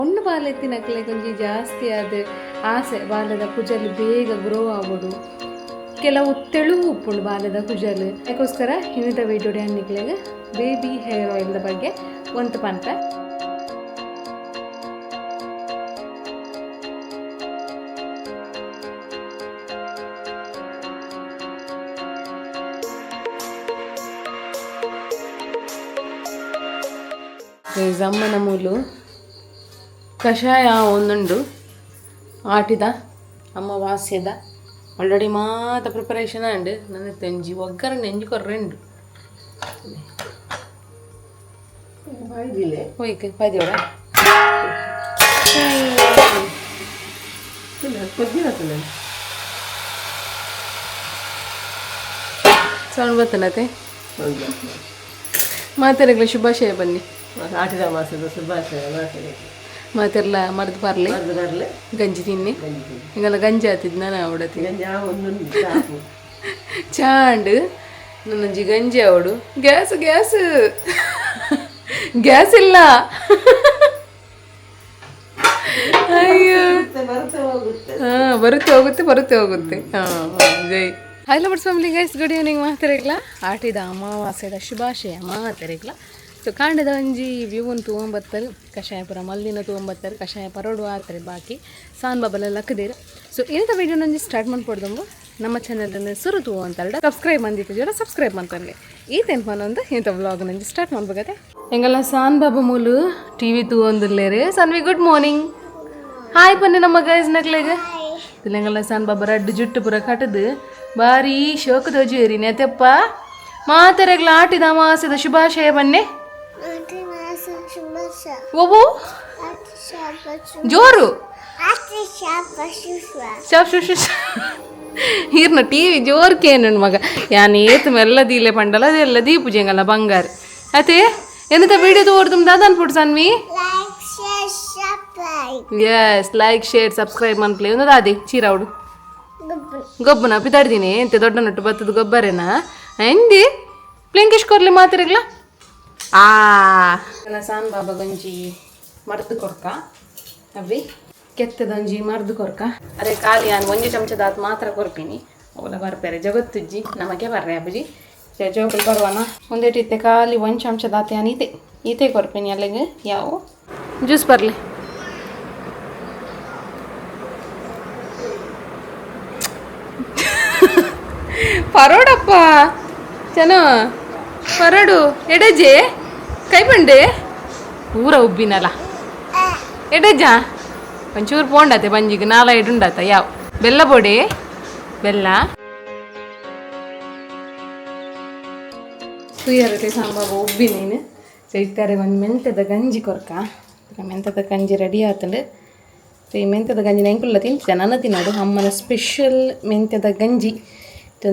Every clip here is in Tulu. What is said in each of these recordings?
ಪೊಣ್ಣು ಬಾಲೆತ್ತಿನಕ್ಲೆ ಒಂಜಿ ಜಾಸ್ತಿ ಆದ್ ಆಸೆ ಬಾಲೆದ ಕುಜಲ್ ಬೇಗ ಗ್ರೋ ಆವೊಡು, ಕೆಲವು ತೆಳುವು ಉಪ್ಪುಂಡು ಬಾಲೆದ ಕುಜಲ್. ಅದಕ್ಕೋಸ್ಕರ ಇನ್ನಿತ ವೀಡಿಯೋ ನಿಕ್ಲೆಗ್ ಬೇಬಿ ಹೇರ್ ಆಯಿಲ್ದ ಬಗ್ಗೆ ಒಂತು ಪನ್ಪೆ. ಅಮ್ಮನ ಮೂಲು ಕಷಾಯ ಒಂದುಂಡು ಆಟಿದ ಅಮಾವಾಸ್ಯದ ಆಲ್ರೆಡಿ ಮಾತ ಪ್ರಿಪರೇಷನ್ ಆಂಡ್. ನನ್ನ ತೆಂಜಿ ಒಗ್ಗರಣೆ ಎಂಜಿ ಕೊರ್ರೆಂಡು ಹೋಯ್ಕೆ ಪದಿಯೋಡ. ಸೌಂಡ್ ಬತ್ತನತೆ ಮಾತೆರೆಗ್ಲ ಶುಭಾಶಯ ಬನ್ನಿ. ಆಟಿದ ಮಾಸದ ಶುಭಾಶಯ ಮಾತೆರೆಗ್. ಮಾತೆರ್ಲ ಮರ್ದ್ ಪರ್ಲೆ, ಮರ್ದ್ ಬರ್ಲೆ, ಗಂಜಿ ತಿನ್ನಿ. ಹಿಂಗೆಲ್ಲ ಗಂಜಿ ಆತಿದ್ ನಾನು ಅವಡತಿ. ಗಂಜಿ ಒಂದೊಂದು ಸಾಕು. ಚಾಂಡ್ ನನ್ನೊಂಜಿ ಗಂಜಿ ಅವಡು. ಗ್ಯಾಸ್ ಗ್ಯಾಸ್ ಗ್ಯಾಸ್ ಇಲ್ಲ. ಅಯ್ಯೋ, ಬರುತ್ತೆ ಹೋಗುತ್ತೆ. ಹಾ, ಬರುತ್ತೆ ಹೋಗುತ್ತೆ, ಬರುತ್ತೆ ಹೋಗುತ್ತೆ. ಹಾಂ, ಜೈ. Hello buds family guys, good evening ಮಾತೆರೆಗ್ಲ. ಆಟಿದ ಅಮಾವಾಸ್ಯದ ಶುಭಾಶಯ ಮಾತೆರೆಗ್ಲ. ಸೊ ಕಾಂಡದ ಒಂಜಿ ವ್ಯೂವನ್ನು ತೂವೊಂಬತ್ತರು, ಕಷಾಯ ಪುರ ಮಲ್ಲಿನ ತೂವೊಂಬತ್ತರು, ಕಷಾಯ ಪರೋಡು ಆತಾರೆ, ಬಾಕಿ ಸಾನ್ ಬಾಬಲ ಲಕ್ಕದೇರು. ಸೊ ಏನಂತ ವೀಡಿಯೋನೊಂಜಿ ಸ್ಟಾರ್ಟ್ ಮಾಡ್ಕೊಡ್ದಂಬು. ನಮ್ಮ ಚಾನಲ್ ಸುರು ತೂವ ಅಂತಲ್ಡ ಸಬ್ಸ್ಕ್ರೈಬ್ ಮಂದಿತ್ತು ಸಬ್ಸ್ಕ್ರೈಬ್ ಅಂತಂದೆ. ಈ ತೆನ್ಪನೊಂದು ಇಂಥ ವ್ಲಾಗ್ ನಂಜಿ ಸ್ಟಾರ್ಟ್ ಮಾಡ್ಬೇಕಾತೆ. ಎಂಗಲ್ಲ ಸಾನ್ ಬಾಬಾ ಮೂಲು ಟಿವಿ ತೂವೊಂದುಲ್ಲೇರು. Sanvi, good morning. ಹಾಯ್ ಪನ್ನೆ ನಮ್ಮ ಗೈಸ್ ನಕ್ಲೆಗ್. ತಿಲಂಗಲ್ಲ ಸಾನ್ ಬಾಬಾ ರಡ್ಡು ಜುಟ್ಟು ಪೂರ ಕಟ್ಟದು ಬಾರಿ ಶೋಕ ತೋಜುವೇರಿ ನೆತೆಪ್ಪ. ಮಾತೆರೆಗ್ಲ ಆಟಿದ ಅಮಾವಾಸ್ಯದ ಶುಭಾಶಯ ಬನ್ನೆ. ಓವು ಜೋರು ಶಾಪ್ ಶು ಶು ಈರ್ನ ಟಿವಿ ಜೋರು ಕೇನು ಮಗ. ಯಾನ್ ಏತ್ ಮೆಲ್ಲ ದೀಲೆ ಪಂಡಲ ಅದೆಲ್ಲ ದೀಪು ಜೆಂಗಲ್ಲ ಬಂಗಾರ ಅತೆ. ಎಂತ ವಿಡಿಯೋ ತೋರ್ದುಮ್ ದಾದನ್ ಪುಟ್ ಸನ್ವಿ? ಎಸ್, ಲೈಕ್ ಶೇರ್ ಸಬ್ಸ್ಕ್ರೈಬ್ ಮನ್ಪ್ಲೆ. ಒಂದು ದಾದಿ ಚೀರಾవుಡು ಗೊಬ್ಬನ ಪಿತಾಡ್ದೀನಿ. ಎಂತ ದೊಡ್ಡ ನಟ್ಟು ಬತ್ತದ ಗೊಬ್ಬರೇನಾ ಎಂದಿ ಪ್ಲಿಂಕಿಶ್ ಕೊರ್ಲಿ ಮಾತಿರಗ್ಲ. ಆ ಸಾನ್ ಬಾಬಾ ಗಂಜಿ ಮರ್ದು ಕೊರ್ಕ, ಅವಿ ಕೆತ್ತದೊಂಜಿ ಮರ್ದು ಕೊರ್ಕ. ಅರೆ ಖಾಲಿ ನಾನು ಒಂಜಿ ಚಮಚದಾತ್ ಮಾತ್ರ ಕೊರ್ಪಿನಿ. ಅವಲ ಬರ್ಪೇರೆ ಜಗತ್ತುಜ್ಜಿ, ನಮಗೆ ಬರ್ರೆ ಅಬ್ಬುಜಿ ಜೋಕುಲು ಬರುವನ. ಒಂದೇಟಿ ಇತ್ತೆ ಖಾಲಿ ಒಂದು ಚಮಚದಾತೆ ಯಾನ್ ಈತೆ ಈತೆ ಕೊರ್ಪಿನಿ ಅಲ್ಲಿಗೆ. ಯಾವ ಜ್ಯೂಸ್ ಬರಲಿ ಪರೋಡಪ್ಪ ಚೆನ್ನ ಪರೋಡು ಎಡಜೆ ಕೈ ಬಂಡೆ ಪೂರ ಉಬ್ಬಿನಲ್ಲ ಎಡಜ ಒಂಚೂರು ಪೋಂಡತೆ ಬಂಜಿಗೆ ನಾಲ ಉಂಡಾತ. ಯಾವ ಬೆಲ್ಲ ಪೊಡಿ ಬೆಲ್ಲ ತುಯ್ಯರತೆ ಸಾಂಬಾಬು ಉಬ್ಬಿ ನೀನು ಇತ್ತಾರೆ. ಒಂದು ಮೆಂತ್ಯದ ಗಂಜಿ ಕೊರ್ಕ. ಮೆಂತ್ಯದ ಗಂಜಿ ರೆಡಿ ಆತಂಡು. ಸೊ ಈ ಮೆಂತ್ಯದ ಗಂಜಿ ಎಂಕುಲ್ಲ ತಿಂತ ನನ್ನ ತಿನ್ನೋಡು. ಅಮ್ಮನ ಸ್ಪೆಷಲ್ ಮೆಂತ್ಯದ ಗಂಜಿ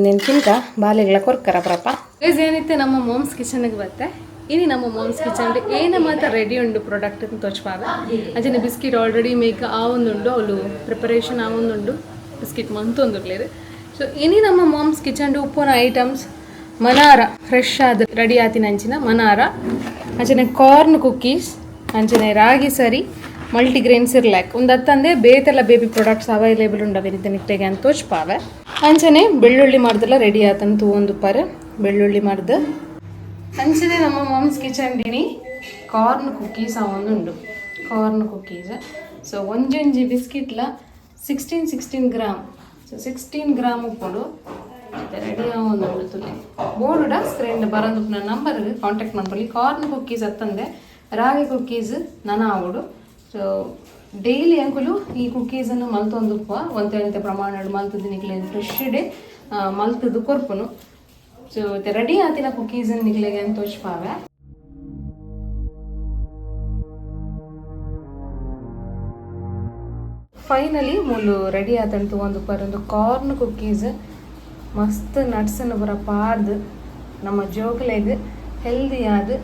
నేను ತಿಂತ ಬಾಲೆಗಳ ಕೊರ್ಕರ ಪ್ರಪ. ಗೈಸ್, ಏನಿತ್ತೆ ನಮ್ಮ ಮೋಮ್ಸ್ ಕಿಚನ್ಗೆ ಬತ್ತೆ. ಇನಿ ನಮ್ಮ ಮೋಮ್ಸ್ ಕಿಚನ್ ಏನ ಮಾತ್ರ ರೆಡಿ ಉಂಡು ಪ್ರಾಡಕ್ಟ್ ತೋಚ್ಪಾವೆ. ಅಂಚನೆ ಬಿಸ್ಕಿಟ್ ಆಲ್ರೆಡಿ ಮೇಕ್ ಆವೊಂದುಂಡು, ಅವಳು ಪ್ರಿಪರೇಷನ್ ಆವೊಂದುಂಡು, ಬಿಸ್ಕಿಟ್ ಮಂತೊಂದುರ್ಲೇರು. ಸೊ ಇನಿ ನಮ್ಮ ಮಾಮ್ಸ್ ಕಿಚನ್ ಉಪ್ಪುನ ಐಟಮ್ಸ್ ಮನಾರ, ಫ್ರೆಶ್ ಆದ ರೆಡಿ ಆತಿನ ಅಂಚಿನ ಮನಾರ, ಅಂಚನೆ ಕಾರ್ನ್ ಕುಕ್ಕೀಸ್, ಅಂಚನೆ ರಾಗಿ ಸರಿ, ಮಲ್ಟಿಗ್ರೇನ್ ಸಿರ್ಲ್ಯಾಕ್ ಒಂದತ್ತಂದೆ ಬೇತೆಲ್ಲ ಬೇಬಿ ಪ್ರಾಡಕ್ಟ್ಸ್ ಅವೈಲೇಬಲ್ ಉಂಡವೆ ನಿಕ್ಲೆಗೆ ಅಂತ ತೋಚ್ಪಾವೆ. ಅಂಚನೆ ಬೆಳ್ಳುಳ್ಳಿ ಮಾಡ್ದೆಲ್ಲ ರೆಡಿ ಆತಂತ ತೂವೊಂದುಪ್ಪಾರೆ ಬೆಳ್ಳುಳ್ಳಿ ಮಾಡ್ದು. ಅಂಚನೆ ನಮ್ಮ ಮಾಮ್ಸ್ ಕಿಚನ್ ಡಿನಿ ಕಾರ್ನ್ ಕುಕ್ಕೀಸ್ ಉಂಡು, ಕಾರ್ನ್ ಕುಕ್ಕೀಸ್. ಸೊ ಒಂಜೊಂಜಿ ಬಿಸ್ಕಿಟ್ಲ 16 16 gram, so 16 gram ಉಪ್ಪುಂಡು. ರೆಡಿ ಆವೊಂದುಂಡು ತುಲೆ. ಬೋರ್ಡುಡ ಸ್ಕ್ರೀನ್ ಬರಂದು ನಂಬರ್ ಕಾಂಟ್ಯಾಕ್ಟ್ ಮನ್ಪೊಲಿ. ಕಾರ್ನ್ ಕುಕ್ಕೀಸ್ ಅತ್ತಂದೆ ರಾಗಿ ಕುಕ್ಕೀಸ್ ನನ ಆವೊಡು. ಸೊ ಡೈಲಿ ಅಂಕುಲು ಈ ಕುಕ್ಕೀಸನ್ನು ಮಲ್ತೊಂದುಪ್ಪ. ಒಂತೆ ಒಂತೆ ಪ್ರಮಾಣ ಮಲ್ತದ್ದು ನಿಕ್ಲೆ ಫ್ರೆಶ್ ಡೇ ಮಲ್ತದ್ದು ಕೊರ್ಪುನು. ಸೊ ರೆಡಿ ಆತಿನ ಕುಕ್ಕೀಸ್ ನಿಕ್ಲೆಗೆ ಅಂತ ತೋಚ್ಪಾವೆ. ಫೈನಲಿ ಮೂಲು ರೆಡಿ ಆತಂತು ಒಂದು ಪರೊಂದು ಕಾರ್ನ್ ಕುಕ್ಕೀಸ್. ಮಸ್ತ್ ನಟ್ಸನ್ನು ಪೂರ ಪಾಡ್ದು ನಮ್ಮ ಜೋಕುಲೆಗ್ ಹೆಲ್ದಿ ಆದ್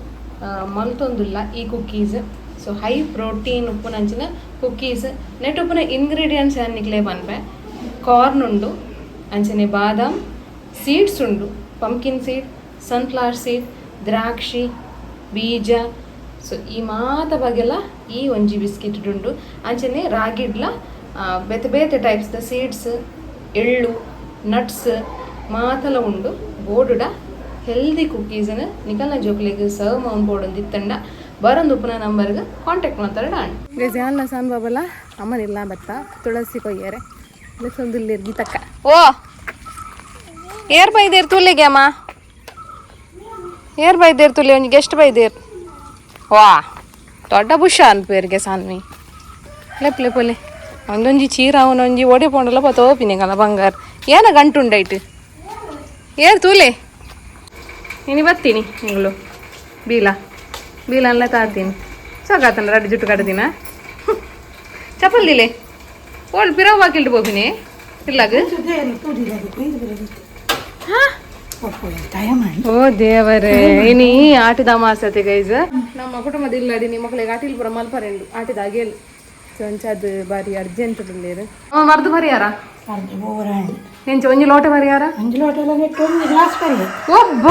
ಮಲ್ತೊಂದುಲ್ಲ ಈ ಕುಕ್ಕೀಸ್. ಸೊ ಹೈ ಪ್ರೋಟೀನ್ ಉಪ್ಪುನಂಚಿನ ಕುಕ್ಕೀಸ್. ನೆಟ್ ಉಪ್ಪುನ ಇಂಗ್ರೀಡಿಯೆಂಟ್ಸ್ ಯಾನ್ ನಿಕ್ಲೆ ಪನ್ಪೆ. ಕಾರ್ನ್ ಉಂಡು, ಅಂಚನೆ ಬಾದಾಮ್ ಸೀಡ್ಸ್ ಉಂಡು, ಪಂಪ್ಕಿನ್ ಸೀಡ್, ಸನ್ಫ್ಲವರ್ ಸೀಡ್, ದ್ರಾಕ್ಷಿ ಬೀಜ. ಸೊ ಈ ಮಾತ ಬಗೆಲ ಈ ಒಂಜಿ ಬಿಸ್ಕಿಟ್ ಉಂಡು. ಅಂಚನೆ ರಾಗಿಡ್ಲ ಬೇತೆ ಬೇತೆ ಟೈಪ್ಸ್ ದ ಸೀಡ್ಸ್, ಎಳ್ಳು, ನಟ್ಸ್ ಮಾತಲ ಉಂಡು. ಬೋಡುಡ ಹೆಲ್ದಿ ಕುಕ್ಕೀಸ್ನ ನಿಕಲ್ನ ಜೋಕ್ಲೆಗ್ ಸರ್ವ್ ಮನ್ಪೊಡೊಂದು ಇತ್ತಂಡ ಬರೊಂದು ಉಪ್ಪುನ ನಂಬರ್ಗ್ ಕಾಂಟ್ಯಾಕ್ಟ್ ಮಲ್ತಾರೆ. ಡಾನ್ ಯಾನ್ಲ ಸಾನ್ ಬಾಬಲ ಅಮ್ಮನಿಲ್ಲ ಬತ್ತ ತುಳಸಿ ಕೊಯ್ಯರೆ ಲೆಸೊಂದುಲ್ಲೆರ್ ಗೀತಕ್ಕ. ಓ ಏರ್ ಬೈದೇರ್ ತುಲೆಗೆ ಅಮ್ಮ? ಏರ್ ಬೈದೇರ್ ತುಲೆ? ಒಂಜಿ ಗೆಸ್ಟ್ ಬೈದೇರ್. ವಾ, ದೊಡ್ಡ ಬುಷ ಅನ್ಪೇರ್ಗೆ ಸಾನ್ವಿ. ಲೆಪ್ ಲೆಪೊಲೆ. ಒಂದೊಂಜಿ ಚೀರ ಅವನೊಂಜಿ ಒಡೆ ಪೋಂಡಲ ಪತೋಪಿನಿ ಕಲ ಬಂಗಾರ. ಏನ ಗಂಟು ಉಂಡೈಟ್ ಏರ್ ತೂಲೆ. ಇನಿ ಬತ್ತೀನಿ ನಿಂಗಳು ಬೀಲ ಬೀಲ ಅಲ್ಲ ತಾತೀನಿ. ಸಾಕಾತನ ರಡ್ಡು ಜುಟ್ಟು ಕಡ್ದಿನ ಚಪ್ಪಲ್ ದಿಲೆ ಓಳ್ ಪಿರವ್ ಬಾಕಿಲ್ಡು ಪೋಪಿನಿ ಇಲ್ಲಾಗ. ಓ ದೇವರೇ, ಇನಿ ಆಟಿದ ಮಾಸತೆ ಗೈಸ್. ನಮ್ಮ ಕುಟುಂಬದ ಇಲ್ಲಡಿ ನಿಮ್ಮ ಮಕ್ಕಳಿಗೆ ಆಟಿಲ್ ಪುರ ಮಲ್ಪರೆಂಡು ಆಟಿದ ಅಗೇಲ್ ಅದು ಬಾರಿ ಅರ್ಜೆಂಟ್ ಉಲ್ಲೇರು. ಮರ್ದು ಬರಿಯಾರ ಎಂಚ? ಒಂಜಿ ಲೋಟ ಬರಿಯಾರ? ಒಂಜಿ ಲೋಟ ಎಲ್ಲ ನೆಟ್ಟು ಒಂದು ಗ್ಲಾಸ್ ಬರಿ. ಒಬ್ಬ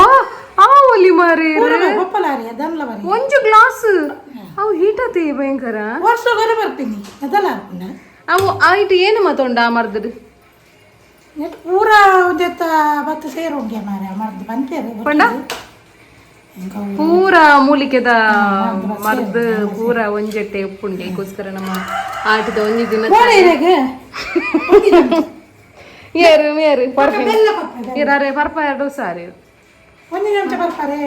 ಆ ಒಲಿ ಮಾರಿ. ಬೊಪ್ಪಲಾರಿ ಅದಲ್ಲ ಬರಿ. ಒಂಜಿ ಗ್ಲಾಸ್ ಅವು ಹೀಟ್ ಆತಿ ಭಯಂಕರ. ವರ್ಷ ಬರ ಬರ್ತೀನಿ ಅದಲ್ಲ ಹಾಕುನ. ಅವು ಆಯ್ತು, ಏನು ಮತ್ತೊಂಡ ಮರ್ದದು? ನೆಟ್ ಪೂರ ಒಂದೆತ್ತ ಬತ್ತ ಸೇರು ಉಂಡೆ ಮಾರ ಮರ್ದು ಬಂತೇರು. ಪಂಡ ಪೂರ ಮೂಲಿಕೆದ ಮರ್ದು ಪೂರ ಒಂಜೆಟ್ಟೆ ಉಪ್ಪುಂಡೆ. ಅದಕ್ಕೋಸ್ಕರ ನಮ್ಮ ಆಟದ ಒಂಜಿ ದಿನ ಏರು ಮೇರು ಪರ್ಫೆಕ್ಟ್. ಬೆಲ್ಲ ಪಪ್ಪೆ. ಇರಾರೆ ಪರ್ಪ ಎರಡು ಸಾರಿ. ಒಂದು ಚಮಚ ಬರ್ತಾರೆ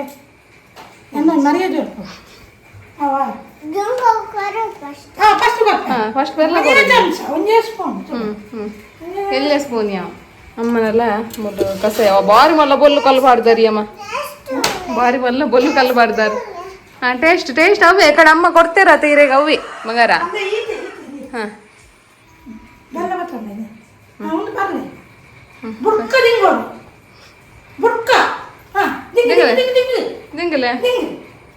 ಎನ್ನ ಮರ್ಯಾದೆ ಉಂಟು ಅವ. ಫಸ್ಟ್ ಬರ್ತಾರೆ. ಹಾ, ಫಸ್ಟ್ ಬೆಲ್ಲ. ಒಂದೇ ಚಮಚ, ಒಂದೇ ಸ್ಪೂನ್. ಹ್ಮ್ ಹ್ಮ್ ಎಲ್ಲೇ ಸ್ಪೂನ್ ಯಾವ ಅಮ್ಮನಲ್ಲ ಮೊದಲು ಕಸ ಯಾವ ಬಾರಿ ಮಲ್ಲ ಬೊಲ್ಲು ಕಲ್ಲು ಬಾಡ್ದಾರಿ ಅಮ್ಮ. ಬಾರಿ ಮಲ್ಲ ಬೊಲ್ಲು ಕಲ್ಲು ಬಾಡ್ದಾರೆ. ಹಾ, ಟೇಸ್ಟ್ ಟೇಸ್ಟ್ ಅವೇ ಕಡೆ ಅಮ್ಮ ಕೊಡ್ತೇರ ತೀರೆಗೆ ಅವೇ ಮಗಾರ. ಅದೇ ಈತೆ ಈತೆ. ಹಾ. ಬೆಲ್ಲ ಬರ್ತದೆ. ಒಂದು ಬರಲಿ ಬುರ್ಕ ದಿಂಗೋಡು ಬುರ್ಕ. ಹಾ, ದಿಂಗು. ದಿಂಗಲೆ? ದಿಂಗು ದಿಂಗು. ನಿಂಗಲೆ. ದಿಂಗು.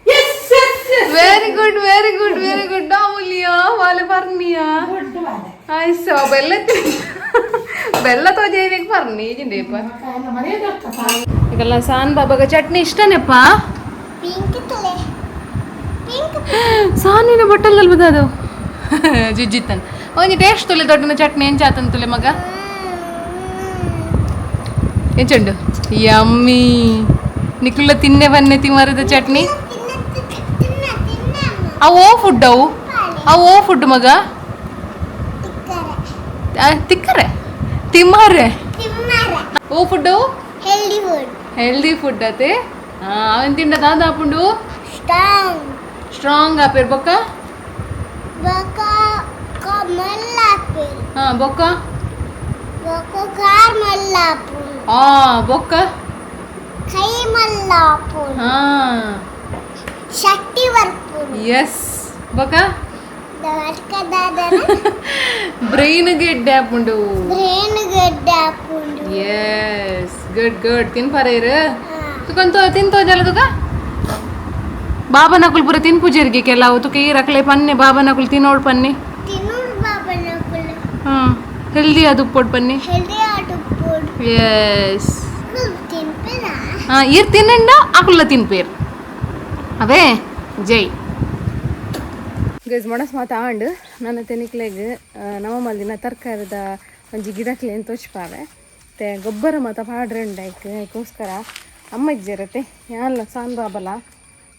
Yes yes yes. Very good, very good, very good. ಡಾಮುಲಿಯಾ ವಾಲೆ ಬರ್ನಿಯಾ. ಗುಡ್ ಬಾಲೆ. ಆಯ್ಸೋ ಬೆಲ್ಲ ಬೆಲ್ಲ ತೋಜೇನಿಗೆ ಬರ್ನಿ ಈಜಿಂಡೇಪ. ಮರ್ಯಾದೆ ಇರ್ತಪ್ಪ. ಈಗೆಲ್ಲ ಸಾನ್ ಬಾಬಾಗ ಚಟ್ನಿ ಇಷ್ಟನೇಪ್ಪ. ಪಿಂಕ್ ತಲೆ ಪಿಂಕ್. ಸಾನಿನ ಬಟ್ಟಲ್ ಬದದು ಜಿಜ್ಜಿತ್ತನ್. ಒಂಜಿ ಟೇಸ್ಟ್ ತುಲೆ ದೊಡ್ಡನ ಚಟ್ನಿ ಎಂಚಾತನ್ ತುಲೆ ಮಗ. ಎಂಚುಂಡು? ಯಮ್ಮಿ. ನಿಕುಲ್ಲ ತಿನ್ನೆ ಬನ್ನೆ ತಿಮರದ ಚಟ್ನಿ. ತಿನ್ನ ತಿನ್ನ ಅಮ್ಮ. ಅವು ಓ ಫುಡ್ ಅವು ಅವು ಓ ಫುಡ್ ಮಗ? ತಿಕ್ಕರೆ. ತಿಕ್ಕರೆ ತಿಮ್ಮಾರೆ. ತಿಮ್ಮರ. ಓ ಫುಡ್ ಅವು? Healthy food. ಹೆಲ್ದಿ ಫುಡ್ ಅತೆ. ಅವನ್ ತಿಂಡ ದಾದ ಆಪುಂಡು? ಸ್ಟ್ರಾಂಗ್. ಸ್ಟ್ರಾಂಗ್ ಆಪೇರ್. ಬೊಕ್ಕ? ಬೊಕ ಮಲ್ಲಾಪುರ್. ಹಾ, ಬೊಕ್ಕ? ಬೊಕ ಕಾರ್ ಮಲ್ಲಾಪುರ್. ಆ, ಬೊಕ್ಕ? ಕೈ ಮಲ್ಲಾಪುರ್. ಹಾ. ಶಕ್ತಿ ವರ್ಪುರ್. ಎಸ್, ಬೊಕ್ಕ? ದವಟ್ಕ ದಾದನ. ಬ್ರೈನ್ ಗೆಡ್ಡೆ ಆಪುಂಡು. ಬ್ರೇನ್ ಗೆಡ್ಡೆ ಆಪುಂಡು. Yes, good good. ತಿನ್ಪಾರೇರು ತುಕಂತ ತಿಂತೋ ಜಲ ತುಕ ಬಾಬಾ ನಕುಲ್ ಪೂರ ತಿನ್ಪುಜೇರಿಗೆ ಕೆಲವು. ತುಕ ಈ ರಕ್ಲೆ ಪನ್ನೆ, ಬಾಬಾ ನಕುಲ್ ತಿನ್ನೋಡ್ ಪನ್ನೆ. ತಿನ್ನೂರು ಬಾಬನ ಕುಲ. ಹಾ, ಹೆಲ್ದಿ ಅದು ಉಪ್ಪೊಡ್ ಪನ್ನೆ. ಹೆಲ್ದಿ ಆಟುಪುಡ್. ಎಸ್. ತಿನ್ಪಿನ. ಹಾ, ಈರ್ ತಿನ್ನಂಡ ಅಕುಲ್ಲ ತಿನ್ಪೇರ್ ಅವೇ. ಜೈ ಗೈಸ್, ಮೊಣಸ್ ಮಾತ ಆಂಡ್. ನನ್ನ ತೆನಿಕ್ಲೆಗ್ ನವ ಮಲ್ದಿನ ತರಕಾರಿದ ಒಂಜಿ ಗಿಡಕ್ಲೇನು ತೋಚ್ಪಾವೆ ಮತ್ತೆ ಗೊಬ್ಬರ ಮಾತ ಪಾಡ್ರೆ ಉಂಡಾಯ್ಕ್. ಅದಕ್ಕೋಸ್ಕರ ಅಮ್ಮ ಇಜ್ಜರತೆ, ಯಾನ್ಲ ಸಾನ್ ಬಾಬಲ.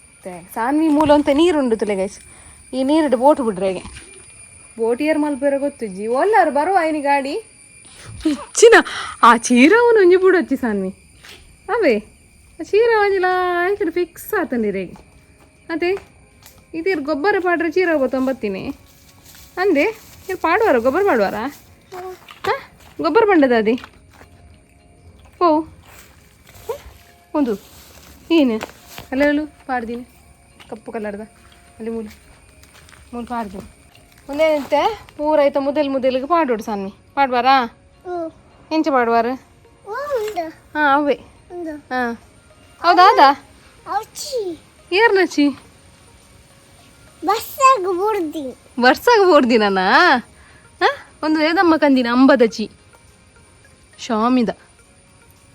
ಮತ್ತೆ ಸಾನ್ವಿ ಮೂಲ ಅಂತ ನೀರುಂಡು ತುಲೆ ಗೈಸ್. ಈ ನೀರುಡು ಬೋಟ್ ಬಿಡ್ರೆಗೆ ಬೋಟ್ ಏರ್ ಮಲ್ಪೇರ ಗೊತ್ತುಜ್ಜಿ. ಒಲ್ಲಾರು ಬರುವ ಐನಿ ಗಾಡಿ ಇಚ್ಚಿನ ಆ ಚೀರವನು ಒಂಜಿ ಬುಡೊಚ್ಚಿ ಸಾನ್ವಿ. ಅವೇ ಆ ಚೀರ ಒಂಜಿಲ ಆಯ್ತು, ಫಿಕ್ಸ್ ಆತಂದಿರೇಗೆ ಅದೇ. ಇದಿರ್ ಗೊಬ್ಬರ ಪಾಡ್ರೆ ಚೀರ ತೊಂಬತ್ತೀನಿ ಅಂದೆ. ಇರ್ ಪಾಡುವಾರ ಗೊಬ್ಬರ ಪಾಡುವಾರ? ಹಾಂ, ಗೊಬ್ಬರ ಬಂಡದ ಅದಿ. ಓ ಒಂದು ಏನು ಅಲ್ಲೆಲ್ಲೂ ಪಾಡ್ದೀನಿ ಕಪ್ಪು ಕಲರ್ದ ಅಲ್ಲಿ ಮೂಲ ಮೂಲ ಪಾಡ್ದು. ಒಂದೇನಂತೆ ಪೂರ ಆಯ್ತಾ. ಮುದಲ್ ಮುದಲಿಗೆ ಪಾಡೋಡು ಸಾನ್ವಿ. ಪಾಡ್ವಾರಾ? ಎಂಚ ಪಾಡುವಾರ? ಉಂಡು. ಹಾಂ, ಅವೇ. ಉಂಡು. ಹಾಂ, ಹೌದಾ ಅದಾ? ಔಚಿ. ಏರ್ನಚಿ? ಬಸ್ಸಾಗ ಬುರ್ದಿ. ವರ್ಷಾಗ ಬೋರ್ದಿನನಾ? ಹಾಂ, ಒಂದು ಏದಮ್ಮ ಕಂದಿನ ಅಂಬದಚಿ ಶಾಮಿದ.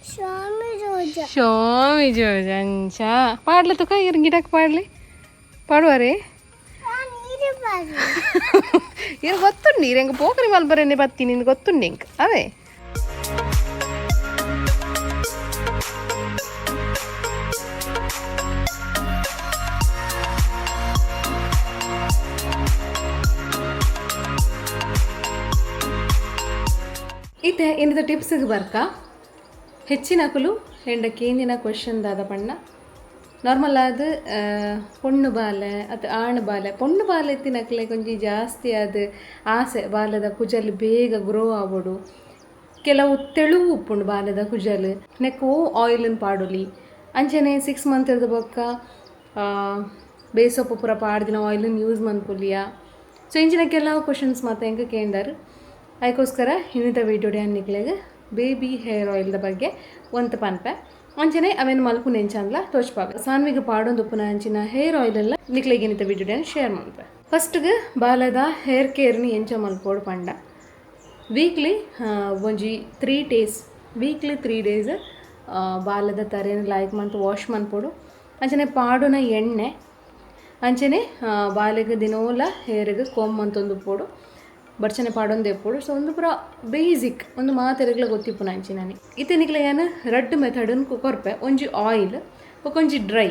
ಸ್ವಾಮಿ ರೋಜ. ಶಾಮಿ ಜೋಜ ಅಂಚ ಪಾಡ್ಲೆ ತುಕ ಇರ್ ಗಿಡಕ್ಕೆ ಪಾಡ್ಲಿ. ಪಾಡುವರೇ ನೀರು ಬಾರಿ. ಇರು ಗೊತ್ತುಂಡು ನೀರು ಹೆಂಗೆ ಪೋಕರಿ ಮಲ್ಬರೇನೆ ಬತ್ತಿ ನಿನ್ ಗೊತ್ತುಂಡು ಎಂಕ್ ಅವೇ. ಇತ್ತೆ ಏನಿದ ಟಿಪ್ಸ್ಗೆ ಬರ್ಕ ಹೆಚ್ಚಿನ ಕುಲು ಹೆಂಡ ಕೇಂದಿನ ಕ್ವಶನ್ ದಾದ ಪಣ್ಣ ನಾರ್ಮಲ್ ಆದ್ ಪೊಣ್ಣು ಬಾಲೆ ಅತ್ ಆಣ್ ಬಾಲೆ ಪೊಣ್ಣು ಬಾಲೆ ಎತ್ತಿನಕ್ಲೆ ಕೊಂಚ ಜಾಸ್ತಿ ಆದ್ ಆಸೆ ಬಾಲೆದ ಕುಜಲ್ ಬೇಗ ಗ್ರೋ ಆವೊಡು ಕೆಲವು ತೆಳುವು ಉಪ್ಪುಂಡು ಬಾಲೆದ ಕುಜಲ್ ನೆಕ್ ಓ ಆಯಿಲ್ನ್ ಪಾಡೊಲಿ ಅಂಚನೆ 6 ಮಂತ್ ಇರ್ದ ಬೊಕ್ಕ ಬೇಸೊಪ್ಪು ಪೂರ ಪಾಡ್ದಿನ ಆಯಿಲ್ನ್ ಯೂಸ್ ಮನ್ಪೊಲಿಯ. ಸೊ ಇಂಚಿನ ಕೆಲವು ಕ್ವಶನ್ಸ್ ಮಾತ ಎಂಕ್ ಕೇಂಡರ್ ಅದಕ್ಕೋಸ್ಕರ ಇನ್ನಿತ ವೀಡಿಯೋ ನಿಕ್ಲೆಗ್ ಬೇಬಿ ಹೇರ್ ಆಯಿಲ್ದ ಬಗ್ಗೆ ಒಂತ ಪನ್ಪೆ ಅಂಚನೆ ಅವೇನು ಮಲ್ಪುನ ಎಂಚನ್ಲ ತೋಚ್ಪಾವೆ ಸಾನ್ವಿಗೆ ಪಾಡೊಂದು ಉಪ್ಪುನ ಅಂಚಿನ ಹೇರ್ ಆಯಿಲ್ ಎಲ್ಲ ನಿಕ್ಲೆಗ್ ಇನ್ನಿತ ವೀಡಿಯೋ ಶೇರ್ ಮನ್ಪೆ. ಫಸ್ಟ್ಗೆ ಬಾಲದ ಹೇರ್ ಕೇರ್ನಿ ಎಂಚ ಮಲ್ಪೋಡು ಪಂಡ ವೀಕ್ಲಿ ಒಂಜಿ 3 ಡೇಸ್ ವೀಕ್ಲಿ 3 ಡೇಸ್ ಬಾಲದ ತರೆನ ಲೈಕ್ ಮಂತ್ ವಾಶ್ ಮನ್ಪೋಡು ಅಂಚನೆ ಪಾಡುನ ಎಣ್ಣೆ ಅಂಚನೆ ಬಾಲೆಗ್ ದಿನೋಲ ಹೇರ್ಗ್ ಕೋಮ್ ಮಂತೊಂದು ಪೋಡು ಬರ್ಚನೆ ಪಾಡೊಂದು ಎಪ್ಪೋಡು. ಸೊ ಒಂದು ಪೂರ ಬೇಸಿಕ್ ಒಂದು ಮಾತೆರೆಗ್ಲ ಗೊತ್ತಿಪ್ಪುನ ಅಂಚಿನಾನಿ ಇತ್ತೆ ನಿಕ್ಲೆ ಯಾನ್ ರಡ್ಡ್ ಮೆಥಡನ್ ಕೊರ್ಪೆ ಒಂಜಿ ಆಯಿಲ್ ಬೊಕೊಂಜಿ ಡ್ರೈ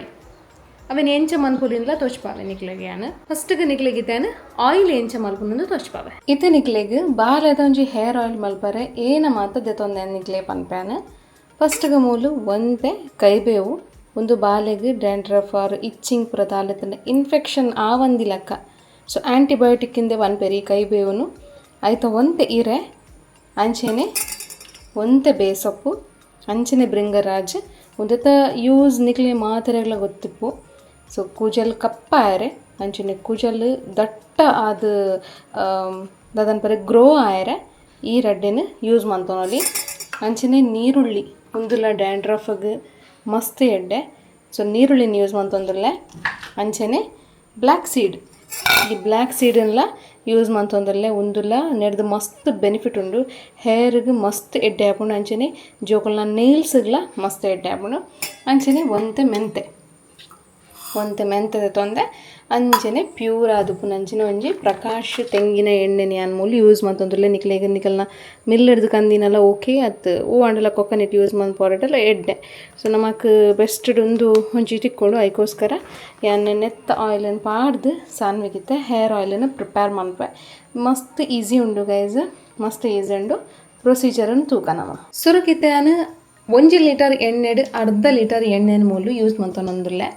ಅವೆನ್ ಎಂಚ ಮನ್ಪುಲಿಂದ್ಲ ತೋಚ್ಪಾವೆ ನಿಕ್ಲೆಗ್ ಯಾನ್ ಫಸ್ಟ್ಗೆ ನಿಕ್ಲೆಗ್ ಇತ್ತೇನ್ ಆಯಿಲ್ ಎಂಚ ಮಲ್ಪುನಂದು ತೋಚ್ಪಾವೆ. ಇತ್ತೆ ನಿಕ್ಲೆಗ್ ಬಾಲೆದ ಒಂಜಿ ಹೇರ್ ಆಯಿಲ್ ಮಲ್ಪರೆ ಏನ ಮಾತ ದೆತೊಂದೆ ನಿಕ್ಲೆ ಪನ್ಪ್ಯಾನ್. ಫಸ್ಟ್ಗೆ ಮೂಲು ಒಂತೆ ಕೈಬೇವು ಒಂದು ಬಾಲೆಗ್ ಡ್ಯಾಂಡ್ರಫ್ ಆರ್ ಇಚ್ಚಿಂಗ್ ಪೂರ ತಾಲೆತಂಡ ಇನ್ಫೆಕ್ಷನ್ ಆವಂದಿಲಕ್ಕ ಸೊ ಆ್ಯಂಟಿಬಯೋಟಿಕ್ ಇಂದೆ ಪನ್ಪೆರ್ ಈ ಕೈಬೇವುನು ಐತ ಒಂತೆ ಇರೆ ಅಂಚೆನೆ ಒಂತೆ ಬೇಸೊಪ್ಪು ಅಂಚೆನೆ ಭೃಂಗರಾಜ್ ಒಂದೆತ ಯೂಸ್ ನಿಕ್ಲೆ ಮಾತೆರೆಗ್ಲ ಗೊತ್ತಿಪ್ಪು. ಸೊ ಕೂಜಲ್ ಕಪ್ಪಾಯರೆ ಅಂಚೆನೆ ಕೂಜಲ್ ದಟ್ಟ ಆದ್ ದಾದನ್ಪರೆ ಗ್ರೋ ಆಯರೆ ಈ ರಡ್ಡೆನ್ ಯೂಸ್ ಮಂತೊನೊಲಿ. ಅಂಚೆನೆ ನೀರುಳ್ಳಿ ಉಂದುಲ ಡ್ಯಾಂಡ್ರಫ್ಗ್ ಮಸ್ತ್ ಎಡ್ಡೆ ಸೊ ನೀರುಳ್ಳಿನ ಯೂಸ್ ಮಂತೊಂದುಲ್ಲೆ. ಅಂಚೆನೆ ಬ್ಲ್ಯಾಕ್ ಸೀಡ್ ಈ ಬ್ಲ್ಯಾಕ್ ಸೀಡನ್ಲ ಯೂಸ್ ಮಂತೊಂದುಲ್ಲೆ ಉಂದುಲ ನೆಡ್ದು ಮಸ್ತ್ ಬೆನಿಫಿಟ್ ಉಂಡು ಹೇರ್ಗ್ ಮಸ್ತ್ ಎಡ್ಡೆ ಆಪುಂಡು ಅಂಚೆನೆ ಜೋಕುಲ್ನ ನೇಲ್ಸ್ಗ್ಲ ಮಸ್ತ್ ಎಡ್ಡೆ ಆಪುಂಡು. ಅಂಚೆನೆ ಒಂತೆ ಮೆಂತೆ ಒಂತೆ ಮೆಂತೆದ ತೊಂದೆ ಅಂಚೆನೆ ಪ್ಯೂರ್ ಆದುಪ್ಪುನ ಅಂಚಿನ ಒಂಜಿ ಪ್ರಕಾಶ್ ತೆಂಗಿನ ಎಣ್ಣೆನ ಯಾನ್ ಮೂಲು ಯೂಸ್ ಮಂತೊಂದುಲ್ಲೆ. ನಿಕ್ಲೆಗ್ ನಿಕಲ್ನ ಮಿಲ್ಲೆಡ್ದು ಕಂದಿನಲ ಓಕೆ ಅತ್ ಓ ಆಂಡಲ ಕೊಕೊನಟ್ ಯೂಸ್ ಮನ್ಪೊರಟಲ ಎಡ್ಡೆ. ಸೊ ನಮಕ್ ಬೆಸ್ಟ್ ಉಂದು ಒಂಜಿ ತಿಕ್ಕೊಡು ಐಕೋಸ್ಕರ ಯಾನ್ ನೆತ್ತ ಆಯಿಲನ್ನು ಪಾಡ್ದು ಸಾನ್ವಿಗಿತ್ತೆ ಹೇರ್ ಆಯಿಲನ್ನು ಪ್ರಿಪೇರ್ ಮನ್ಪೆ. ಮಸ್ತ್ ಈಸಿ ಉಂಡು ಗೈಸ್, ಮಸ್ತ್ ಈಸಿ ಉಂಡು ಪ್ರೊಸೀಜರನ್ನು ತೂಕ ನಮ. ಸುರುಕಿತ್ತೆ ಯಾನ್ 1 ಲೀಟರ್ ಎಣ್ಣೆಡ್ ಅರ್ಧ ಲೀಟರ್ ಎಣ್ಣೆನ ಮೂಲು ಯೂಸ್ ಮಂತೊಂದುಲ್ಲೆ.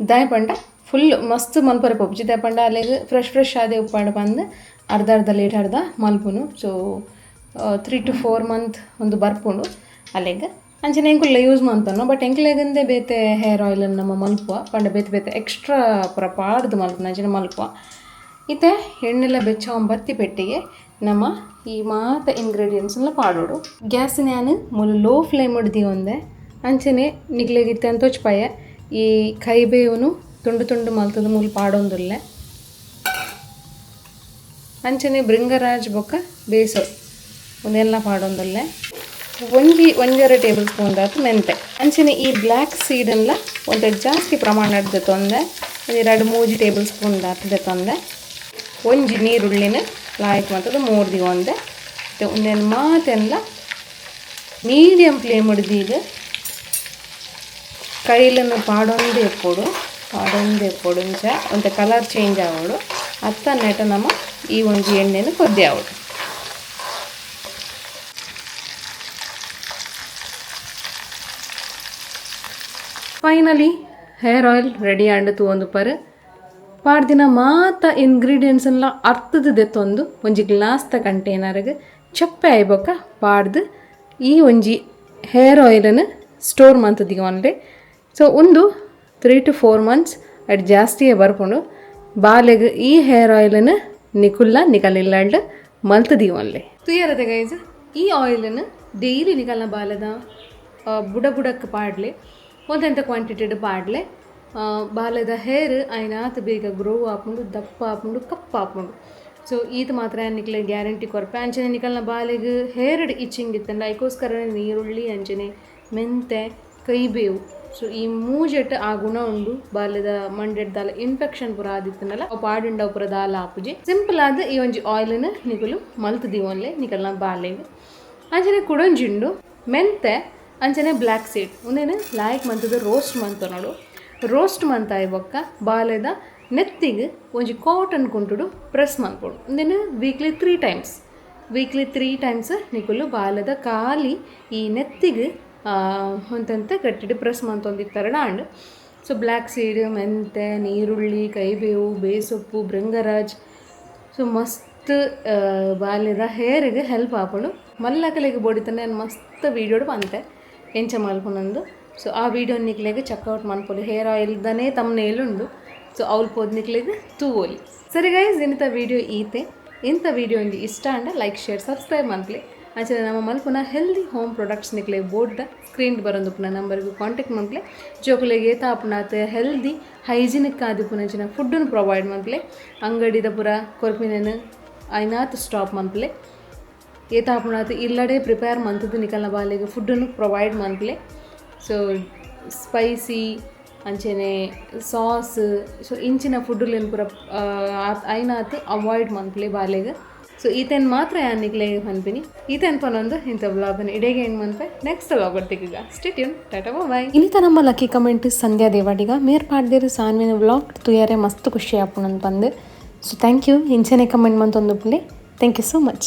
ದಾಯ ಪಂಡ ಫುಲ್ ಮಸ್ತ್ ಮನ್ಪರೆ ಪೋಪುಜಿ ದಾಯ ಪಂಡ ಅಲ್ಲೆಗ್ ಫ್ರೆಶ್ ಫ್ರೆಶ್ ಆದೇ ಉಪ್ಪಾಡು ಪಂದ್ ಅರ್ಧ ಅರ್ಧ ಲೀಟರ್ದ ಮಲ್ಪುನು. ಸೊ 3 to 4 month ಒಂದು ಬರ್ಪುಂಡು ಅಲ್ಲೆಗ್. ಅಂಚನೆ ಎಂಕುಲ್ಲ ಯೂಸ್ ಮಂತೊನ್ನು ಬಟ್ ಎಂಕ್ಲೆಗಂದೆ ಬೇತೆ ಹೇರ್ ಆಯಿಲನ್ನು ನಮ್ಮ ಮಲ್ಪುವ ಪಂಡ ಬೇತೆ ಬೇತೆ ಎಕ್ಸ್ಟ್ರಾ ಪೂರ ಪಾಡ್ದು ಮಲ್ಪುನ ಅಂಚನೆ ಮಲ್ಪುವ. ಇತ್ತೆ ಎಣ್ಣೆಲ್ಲ ಬೆಚ್ಚ ಬತ್ತಿ ಪೆಟ್ಟಿಗೆ ನಮ್ಮ ಈ ಮಾತ ಇಂಗ್ರೀಡಿಯೆಂಟ್ಸ್ ಎಲ್ಲ ಪಾಡೋಡು. ಗ್ಯಾಸ್ ನಾನು ಮೂಲು ಲೋ ಫ್ಲೇಮ್ ಒಂದೆ ಅಂಚನೆ ನಿಕ್ಲೆಗ್ ಇತ್ತೆ ಅಂತೊಚ್ಪಾಯ ಈ ಕೈಬೇವುನು ತುಂಡು ತುಂಡು ಮಲ್ತದ ಮೂಲು ಪಾಡೊಂದುಲ್ಲೆ. ಅಂಚನೆ ಭೃಂಗರಾಜ್ ಬೊಕ್ಕ ಬೇಸೊ ಒಂದೆಲ್ಲ ಪಾಡೊಂದುಲ್ಲೆ. ಒಂಜಿ ಒಂಜರೆ ಟೇಬಲ್ ಸ್ಪೂನ್ ದಾತ್ ಮೆಂತೆ ಅಂಚನೆ ಈ ಬ್ಲ್ಯಾಕ್ ಸೀಡನ್ಲ ಒಂತೆ ಜಾಸ್ತಿ ಪ್ರಮಾಣ ದೆತೊಂದೆ 2-3 ಟೇಬಲ್ ಸ್ಪೂನ್ ದಾತ್ ದೆತೊಂದೆ. ಒಂಜಿ ನೀರುಳ್ಳಿನ ಲಾಯ್ಕ್ ಮಲ್ತದ ಮೂರ್ದಿ ಒಂದೆ ಒಂದೆನ್ ಮಾತೆನ್ಲ ಮೀಡಿಯಂ ಫ್ಲೇಮ್ ದೀದ್ ಕೈಲನ್ನು ಪಾಡೊಂದೇ ಎಪ್ಪೊಡು ಪಾಡೊಂದೇ ಎಪ್ಪೊಡು ಇಂಚ ಒಂತೆ ಕಲರ್ ಚೇಂಜ್ ಆವೊಡು ಅತ್ತ ನೆಟ ನಮ ಈ ಒಂಜಿ ಎಣ್ಣೆನ ಕೊದ್ದಿ ಆವೊಡು. ಫೈನಲಿ ಹೇರ್ ಆಯಿಲ್ ರೆಡಿ ಆಂಡ್ ತೂವೊಂದು ಪರ್ ಪಾಡ್ದಿನ ಮಾತ ಇಂಗ್ರೀಡಿಯೆಂಟ್ಸ್ ಎಲ್ಲ ಅರ್ಥದ ದೆತ್ತೊಂದು ಒಂಜಿ ಗ್ಲಾಸ್ದ ಕಂಟೈನರ್ಗ್ ಚಪ್ಪೆ ಆಯ್ಬೊಕ್ಕ ಪಾಡ್ದು ಈ ಒಂಜಿ ಹೇರ್ ಆಯಿಲನ್ನು ಸ್ಟೋರ್ ಮಂತದಿಗೆ ಒನ್ಲೆ. ಸೊ ಒಂದು 3 to 4 months ಅಡ್ ಜಾಸ್ತಿಯೇ ಬರ್ಪುಂಡು ಬಾಲೆಗ್ ಈ ಹೇರ್ ಆಯಿಲನ್ನು ನಿಕುಲ್ಲ ನಿಕಲಿಲ್ಲಾಂಡ್ ಮಲ್ತದಿ ಒನ್ಲೆ. ತುಯ್ಯರತೆ ಗೈಸ್ ಈ ಆಯಿಲನ್ನು ಡೈಲಿ ನಿಕಲ್ನ ಬಾಲದ ಬುಡ ಬುಡಕ್ಕೆ ಪಾಡ್ಲೆ ಒಂತೆಂತ ಕ್ವಾಂಟಿಟಿಡ್ ಪಾಡ್ಲೆ ಬಾಲದ ಹೇರ್ ಐನಾತ್ ಬೇಗ ಗ್ರೋ ಆಪುಂಡು ದಪ್ಪ ಆಪುಂಡು ಕಪ್ಪ ಆಪುಂಡು. ಸೊ ಈತ ಮಾತ್ರ ನಿಕ್ಲೆ ಗ್ಯಾರಂಟಿ ಕೊರ್ಪೆ. ಅಂಚನೆ ನಿಕಲ್ನ ಬಾಲೆಗ್ ಹೇರ್ಡ್ ಇಚ್ಚಿಂಗ್ ಇತ್ತಂಡ ಐಕೋಸ್ಕರನೇ ನೀರುಳ್ಳಿ ಅಂಚನೆ ಮೆಂತೆ ಕೈಬೇವು ಸೊ ಈ ಮೂಜೆಟ್ ಆ ಗುಣ ಉಂಡು. ಬಾಲೆದ ಮಂಡೆಡ್ ದಾಲ ಇನ್ಫೆಕ್ಷನ್ ಪೂರ ಆದಿತ್ತನಲ್ಲ, ಅವು ಪಾಡುಂಡ ಪೂರ ದಾಲ ಆಪುಜಿ. ಸಿಂಪಲ್ ಆದ್ ಈ ಒಂಜಿ ಆಯಿಲ್ ನಿಕುಲು ಮಲ್ತ್ ದೀವೊನ್ಲೆ ನಿಕಲ್ನ ಬಾಲೆಗ್. ಅಂಚನೆ ಕುಡೊಂಜಿ ಉಂಡು, ಮೆಂತೆ ಅಂಚನೆ ಬ್ಲ್ಯಾಕ್ ಸೀಡ್. ಉಂದೆನ್ ಲಾಯ್ಕ್ ಮಂತುದು ರೋಸ್ಟ್ ಮಂತೊನೊಡು. ರೋಸ್ಟ್ ಮಂತಾಯಿ ಬೊಕ್ಕ ಬಾಲೆದ ನೆತ್ತಿಗ್ ಒಂಜಿ ಕಾಟನ್ ಕುಂಟುಡು ಪ್ರೆಸ್ ಮನ್ಪೊಡು. ಉಂದೆನ್ ವೀಕ್ಲಿ ತ್ರೀ ಟೈಮ್ಸ್ ನಿಕುಲು ಬಾಲೆದ ಖಾಲಿ ಈ ನೆತ್ತಿಗ್ ಒಂತಂತ ಗಟ್ಟಿಡ್ ಪ್ರೆಸ್ ಮಂತೊಂದಿತ್ತರಡ and. ಸೊ ಬ್ಲ್ಯಾಕ್ ಸೀಡ್, ಮೆಂತೆ, ನೀರುಳ್ಳಿ, ಕೈಬೇವು, ಬೇಸೊಪ್ಪು, ಭೃಂಗರಾಜ್, ಸೊ ಮಸ್ತ್ ಬಾಲ್ಯದ ಹೇರಿಗೆ ಹೆಲ್ಪ್ ಆಪುಂಡು. ಮಲ್ಲಕಲೆಗ್ ಬೋಡಿತ್ತಂಡ ಮಸ್ತ್ ವೀಡಿಯೋಡ್ ಪಂತೆ ಎಂಚ ಮಲ್ಪುನಂದು. ಸೊ ಆ ವೀಡಿಯೋ ನಿಕ್ಲೆಗ್ ಚೆಕ್ಔಟ್ ಮನ್ಪೊಲಿ. ಹೇರ್ ಆಯಿಲ್ ದನೇ ತಮ್ನೇಲ್ ಉಂಡು. ಸೊ ಅವ್ಲು ಪೋದು ನಿಕ್ಲೆಗ್ ತೂವೊಲಿ. ಸರಿ ಗೈಸ್, ಇನ್ನಿತ ವೀಡಿಯೋ ಈತೆ. ಇಂಥ ವೀಡಿಯೋ ಒಂಜಿ ಇಷ್ಟ ಆಂಡ ಲೈಕ್, ಶೇರ್, ಸಬ್ಸ್ಕ್ರೈಬ್ ಮನ್ಪುಲೆ. ಅಂಚನೆ ನಮ್ಮ ಮಲ್ಪುನ ಹೆಲ್ದಿ ಹೋಮ್ ಪ್ರಾಡಕ್ಟ್ಸ್ ನಿಕ್ಲೆಗ್ ಬೋಡ್ಡ ಸ್ಕ್ರೀನ್ ಬರೊಂದುಪ್ಪುನ ನಂಬರ್ಗೆ ಕಾಂಟ್ಯಾಕ್ಟ್ ಮನ್ಪುಲೆ. ಜೋಕುಲೆಗ್ ಏತ ಆಪುನಾತ್ ಹೆಲ್ದಿ, ಹೈಜಿನಿಕ್ ಆದಿಪ್ಪುನಂಚಿನ ಫುಡ್ಡನ್ನು ಪ್ರೊವೈಡ್ ಮನ್ಪುಲೆ. ಅಂಗಡಿದ ಪೂರ ಕೊರ್ಪಿನೆನ್ ಐನಾತ್ ಸ್ಟಾಪ್ ಮನ್ಪುಲೆ. ಏತ ಆಪುನಾತ್ ಇಲ್ಲಡೆ ಪ್ರಿಪೇರ್ ಮಂತುದು ನಿಕಲ್ನ ಬಾಲೆಗ್ ಫುಡ್ಡನ್ನು ಪ್ರೊವೈಡ್ ಮನ್ಪುಲೆ. ಸೊ ಸ್ಪೈಸಿ ಅಂಚನೆ ಸಾಸ್, ಸೊ ಇಂಚಿನ ಫುಡ್ಡುಲೆನ್ ಪೂರ ಐನಾತ್ ಅವಾಯ್ಡ್ ಮನ್ಪುಲೆ ಬಾಲೆಗ್. ಸೊ ಈತೆನ್ ಮಾತ್ರ ಯಾನ್ ನಿಕ್ಲೆಗ್ ಪನ್ಪಿನಿ. ಈತೆನ್ ಪನೊಂದು ಇಂಥ ವ್ಲಾಗನ್ ಇಡೆಗೆ ಎಂಡ್ ಮನ್ಪೆ. ನೆಕ್ಸ್ಟ್ ವ್ಲಾಗ್ ತಿಕ್ಕುಗ. Stay tune, tata, bye. ಇನ್ನಿತ ನಮ್ಮ ಲಕ್ಕಿ ಕಮೆಂಟ್ ಸಂಧ್ಯಾ ದೇವಾಡಿಗ. ಮೇರ್ ಪಾಡ್ದೇರು, ಸಾನ್ವಿನ ವ್ಲಾಗ್ ತುಯಾರೆ ಮಸ್ತ್ ಖುಷಿ ಆಪುಂಡು ಪಂದ್. So thank you. ಇಂಚನೆ ಕಮೆಂಟ್ ಮಂತೊಂದುಪ್ಪುಲೆ. Thank you so much.